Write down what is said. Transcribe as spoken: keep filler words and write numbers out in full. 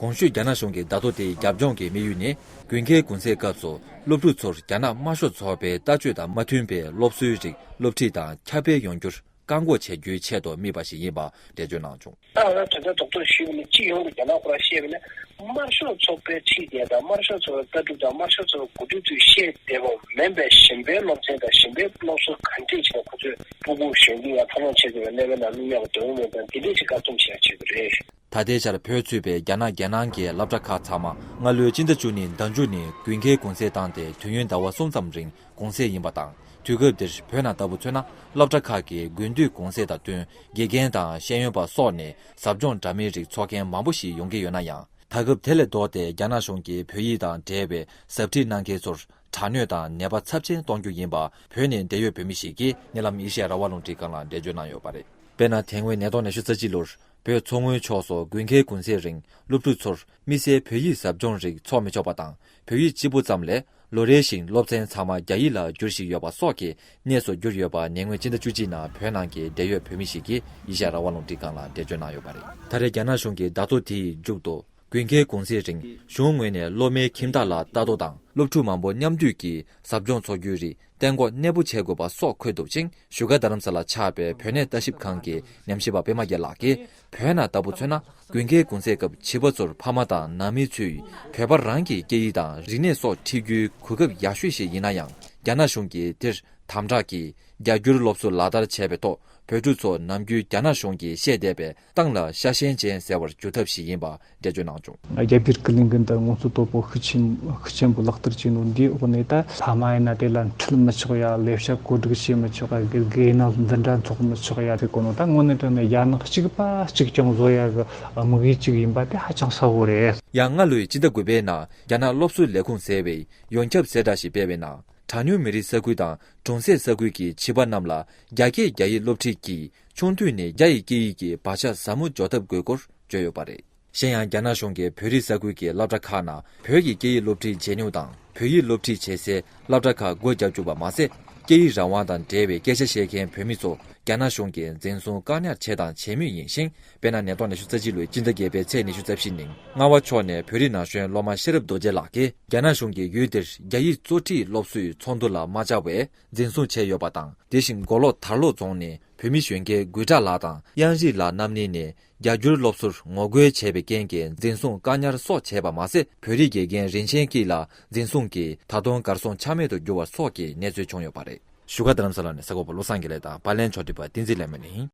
གོང་ཞུས་རྒྱ་ནག་གཞུང་གི་བརྡ་ཐོ་དེའི་རྒྱབ་ལྗོངས་ཀྱི་དམིགས་ཡུལ་ནི། དགུན་ཁའི་གུང་སེང་སྐབས་སུ་སློབ་ཕྲུག་ཚོར་རྒྱ་ནག་དམར་ཤོག་ཚོགས་པའི་ལྟ་སྤྱོད་དང་མ་མཐུན་པའི་སློབ་གསོའི་རིགས་སློབ་ཁྲིད་དང་ཁྱབ་སྤེལ་ཡོང་རྒྱུར་བཀག་འགོག་བྱེད་རྒྱུའི་ཆེད་དུ་དམིགས་པ་ཞིག་ཡིན་པ་འགྲེལ་བརྗོད་གནང་བྱུང་། ད་ང་དོན་དག་རྡོག་རྡོག་ཞུས་པ་ནི། སྤྱི་ཡོངས་ཀྱི་རྒྱ་ནག་ཁོ་རང་བཤད་པ་ནི། དམར་ཤོག་ཚོགས་པའི་ཁྲིད་དེ་དང་དམར་ཤོག་ཚོགས་པའི་ལྟ་གྲུབ་དང་དམར་ཤོག་ཚོགས་པའི་འགོ་ཁྲིད་ཚོས་བཤད་བསྡད་པ་མིན་པའི་གཞན་པའི་སློབ་ཚན་དང་གཞན་པའི་སློབ་གསོ་ག་འདྲས་བྱས་ཁོ་ཚོས་སྤུ་གུ་གཞོན་སྐྱེས་ཡང་འཚར་ལོངས་བྱེད་དགོས་པའི་གནས་བབ་ནང་བླུག་ཡག་གི་འདོད་པ་མེད་ཙང་དེ་འདྲས་ཅིག་བཀག་སྡོམ་བྱེད་ཡག་བྱེད་དགོས་རེད། ད་ལྟའི་ཆར་བོད་ཚུད་པའི་རྒྱ་ནག་རྒྱལ་ནང་གི་སློབ་གྲྭ་ཁག་ཚང་མ་སྔ་ལོའི་སྤྱི་ཟླ་བཅུ་གཉིས་ཟླ་མཇུག་ནས་དགུན་ཁའི་གུང་སེང་བཏང་སྟེ་དུས་ཡུན་ཟླ་བ་གསུམ་ཙམ་རིང་གུང་སེང་ཡིན་པ་དང་། དུས་སྐབས་འདིར་བོད་ནང་ལྟ་བུ་མཚོན་ན་སློབ་གྲྭ་ཁག་གི་དགུན་དུས་གུང་སེང་དང་བསྟུན་དགེ་རྒན་དང་ཤེས་ཡོན་པ་སོགས་ནས་ཟབ་སྦྱོང་འདྲ་མིན་རིགས་འཚོགས་མཁན་མང་པོ་ཞིག་ཡོང་གི་ཡོད་ན་ཡང་། ད་སྐབས་དེ་ལས་ལྡོག་སྟེ་རྒྱ་ནག་གཞུང་གིས་བོད་ཡིག་དང་འབྲེལ་བའི་ཟབ་ཁྲིད་གནང་མཁན་ཚོར་དྲག་གནོན་དང་ནད་པ་ཚབས་ཆེན་གཏོང་རྒྱུ་ཡིན་པ་བོད་ནས་འབྲེལ་ཡོད་བོད་མི་ཞིག་གིས་ཉེ་ལམ་ཨེ་ཤེ་ཡ་རང་དབང་རླུང་འཕྲིན་ཁང་ལ་འགྲེལ་བརྗོད་གནང་ཡོད་པ་རེད། དཔེར་ན། དེ་སྔོན་ཉིས་སྟོང་ཉི་ཤུ་རྩ་གཅིག་ལོར་བོད་མཚོ་སྔོན་ཕྱོགས་སུ་དགུན་ཁའི་གུང་སེང་རིང་སློབ་ཕྲུག་ཚོར་དམིགས་བསལ་བོད་ཡིག་ཟབ་སྦྱོང་རིགས་འཚོགས་མི་ཆོག་པ་དང་། བོད་ཡིག་གཅིག་པུ་ཙམ་ལས་ལོ་རེ་བཞིན་སློབ་ཚན་ཚང་མ་རྒྱ་ཡིག་ལ་བསྒྱུར་བཞིན་ཡོད་པ་སོགས་ཀྱི་གནས་སུ་གྱུར་ཡོད་པ་ཉེ་སྔོན་ཕྱི་ཟླ་བཅུ་གཅིག་ནང་བོད་ནང་གི་འབྲེལ་ཡོད་བོད་མི་ཞིག་གིས་ཨེ་ཤེ་ཡ་རང་དབང་རླུང་འཕྲིན་ཁང་ལ་འགྲེལ་བརྗོད་གནང་ཡོད་པ་རེད། ད་རེས་རྒྱ་ནག་གཞུང་གི་བརྡ་ཐོ་དེའི་མཇུག་ཏུ། དགུན་ཁའི་གུང་སེང་རིང་གཞུང་ངོས་ནས་སློབ་མའི་ཁྱིམ་བདག་ལ་ལྟ་རྟོག་དང་སློབ་ཕྲུག་མང་པོ་མཉམ་འདུས་ཀྱིས་ཟབ་སྦྱོང་འཚོགས་རྒྱུའི་རིགས་གཏན་འགོག་གནས་སྤོ་བྱེད་དགོས་པ་སོགས་འཁོད་འདུག་ཅིང་། བཞུགས་སྒར་རྡ་རམ་ས་ལར་ཆགས་པའི་བོད་གནས་ལྟ་ཞིབ་ཁང་གི་ཉམས་ཞིབ་པ་པད་མ་རྒྱལ་ལགས་ཀྱིས། བོད་ནང་ལྟ་བུ་མཚོན་ན་དགུན་ཁའི་གུང་སེང་སྐབས་བྱིས་པ་ཚོར་ཕ་མ་དང་ནང་མི་ཚོས་བོད་པ་རང་གི་སྐད་ཡིག་དང་རིག་གནས་སོགས་ཁྲིད་རྒྱུའི་གོ་སྐབས་ཡག་ཤོས་ཤིག་ཡིན་ན་ཡང་། རྒྱ་ནག་གཞུང་གིས་དེར་དམ་དྲག་གིས་རྒྱ་སྒྱུར་སློབ་གསོ་ལག་བསྟར་བྱས་པའི་ཐོག་བོད་ཕྲུག་ཚོ་ནམ་རྒྱུན་རྒྱ་ནག་གཞུང་གིས་བཤད་བསྡད་པའི་ཏང་ལ་ཤ་ཞེན་ཅན་ཟེར་བར་སྒྱུར་ཐབས་ཤིག་ཡིན་པ་འགྲེལ་བརྗོད་གནང་བྱུང་། རྒྱ་བོད་ཀྱི་ལས་འགུལ་འདི་དངོས་གཙོ་དོད་པོ་ཤུགས་ཆེན་ཤུགས་ཆེན་པོ་ལག་བསྟར་བྱས་ནོ་འདིའི་འོག་ནས། ད་ཕ་མ་ཡིན་ན་དེ་ལ་ཁྲིད་མི་ཆོག་ཡ། ལས་བྱ་བཀོད་སྒྲིག་བྱེད་མི་ཆོག་ཡ། དགེ་དགེ་ནང་འཛིན་གྲྭ་འཚོགས་མི་ཆོག་ཡ། དེ་གོ་ནོ་ད་དངོས་གནས་དྲང་གནས་རྒྱ་ནག་གཅིག་པ་གཅིག་རྐྱང་བཟོ་ཡ་གི་དམིགས་ཡུལ་གཅིག་ཡིན་པ་དེ་ཧ་ཅང་གསལ་བོ་རེད། ཡང་སྔ་ལོའི་སྤྱི་ཟླ་དགུ་པའི་ནང་རྒྱ་ནག་སློབ་གསོའི་ལས་ཁུངས་ཟེར་བས་ཡོངས་ཁྱབ་གསལ་བསྒྲགས་ཤིག་སྤེལ་བའི་ནང་། གྲངས་ཉུང་མི་རིགས་ས་ཁུལ་དང་གྲོང་གསེབ་ས་ཁུལ་གྱི་བྱིས་པ་རྣམས་ལ་རྒྱ་སྐད་རྒྱ་ཡིག་སློབ་ཁྲིད་ཀྱིས་ཆུང་དུས་ནས་རྒྱ་ཡི་སྐད་ཡིག་གི་བག་ཆགས་ཟབ་མོ་འཇོག་ཐབས་དགོས་སྐོར་བརྗོད་ཡོད་པ་རེད། གཞན་ཡང་། རྒྱ་ནག་གཞུང་གིས་བོད་རིགས་ས་ཁུལ་གྱི་སློབ་གྲྭ་ཁག་ནང་བོད་ཀྱི་སྐད་ཡིག་སློབ་ཁྲིད་བྱེད་མྱོང་དང་། བོད་ཡིག་སློབ་ཁྲིད་བྱེད་སའི་སློབ་གྲྭ་ཁག་སྒོ་བརྒྱབ་བཅུག་པ་མ་ཟད། སྐད་ཡིག་རང་དབང་དང་འབྲེལ་བའི་སྐད་ཆ་བཤད་མཁན་བོད་མི་ཚོ་རྒྱ་ནག་གཞུང་གིས་འཛིན་བཟུང་བཀག་ཉར་བྱས་དང་བྱེད་མུས་ཡིན་ཞིང་། དཔེར་ན། ཉིས་སྟོང་ཉི་ཤུ་རྩ་གཅིག་ལོའི་སྤྱི་ཟླ་བརྒྱད་པའི་ཚེས་ཉི་ཤུ་རྩ་བཞི་ཉིན་རྔ་བ་ཕྱོགས་ནས་བོད་རིགས་ན་གཞོན་སློབ་མ་ཤེས་རབ་རྡོ་རྗེ་ལགས་ཀྱིས། རྒྱ་ནག་གཞུང་གིས་ཡུལ་དེར་རྒྱ་ཡིག་གཙོ་ཁྲིད་སློབ་གསོའི་ཚོགས་འདུ་ལ་མ་བཅར་བས་འཛིན་བཟུང་བྱས་ཡོད་པ་དང་། དེ་བཞིན་མགོ་ལོག་དར་ལོག་རྫོང་ནས་བོད་མི་གཞོན་སྐྱེས་དགུ་གྲགས་ལགས་དང་གཡང་རིག་ལགས་རྣམ་གཉིས་ནས་རྒྱ་སྒྱུར་སློབ་གསོར་ངོ་རྒོལ་བྱས་པའི་རྐྱེན་གྱིས་འཛིན་བཟུང་བཀག་ཉར་སོགས་བྱས་པ་མ་ཟད། བོད་རིགས་དགེ་རྒན་རིན་ཆེན་སྐྱིད་ལགས་འཛིན་བཟུང་གིས་ད་དུང་གར་སོང་ཆ་མེད་དུ་གྱུར་བ་སོགས་ཀྱི་གནས་ཚུལ་བྱུང་ཡོད་པ་རེད། བཞུགས་སྒར་རྡ་རམ་ས་ལ་ནས་གསར་འགོད་པ་བློ་བཟང་དགེ་ལེགས་དང་། པར་ལེན་ཕྱོགས་སྒྲིག་པ་བསྟན་འཛིན་ལེགས་སྨོན་ཡིན།